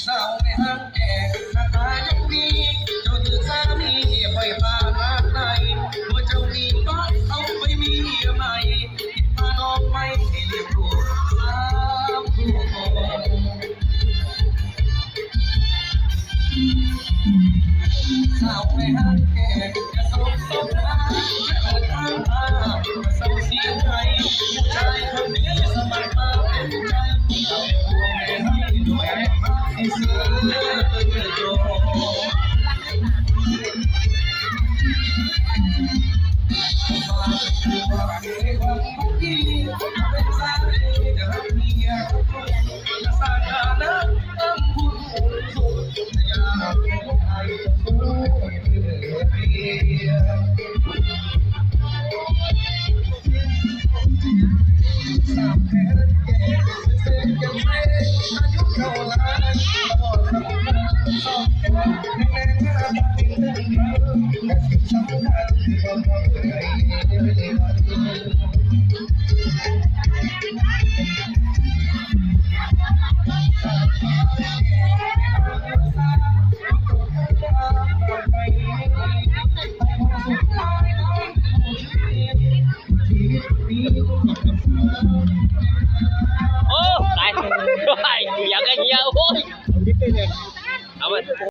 ສາວແມ່ຫາງແກງ ໜ້າຕາຍັງດີ ເຈົ້າຖືກສາມີຂ້ອຍປານໃດ ບໍ່ເຈົ້າມີກໍເອົາໄປມີໃໝ່ ພານ້ອງໄປໃຫ້ລຽບຮູ້ສາມຜູ້ຄົນ. ສາວແມ່ຫາງແກງ ກະສົບສົບຕາ ກະເອີ້ນຖາມຫາ ກະເສົ້າເສຍໃຈ ຜູ້ຊາຍຄົນນີ້ສະໝັກມາເປັນໃຈ ເປັນຜູ້ແມ່ໃຫ້ດ້ວຍຮັກທີ່ເຊື່ອໂຕ. ໂອ້ ຕາຍ ຕາຍ ຢາກໃຫ້ເຫຍ ໂອ້ຍ.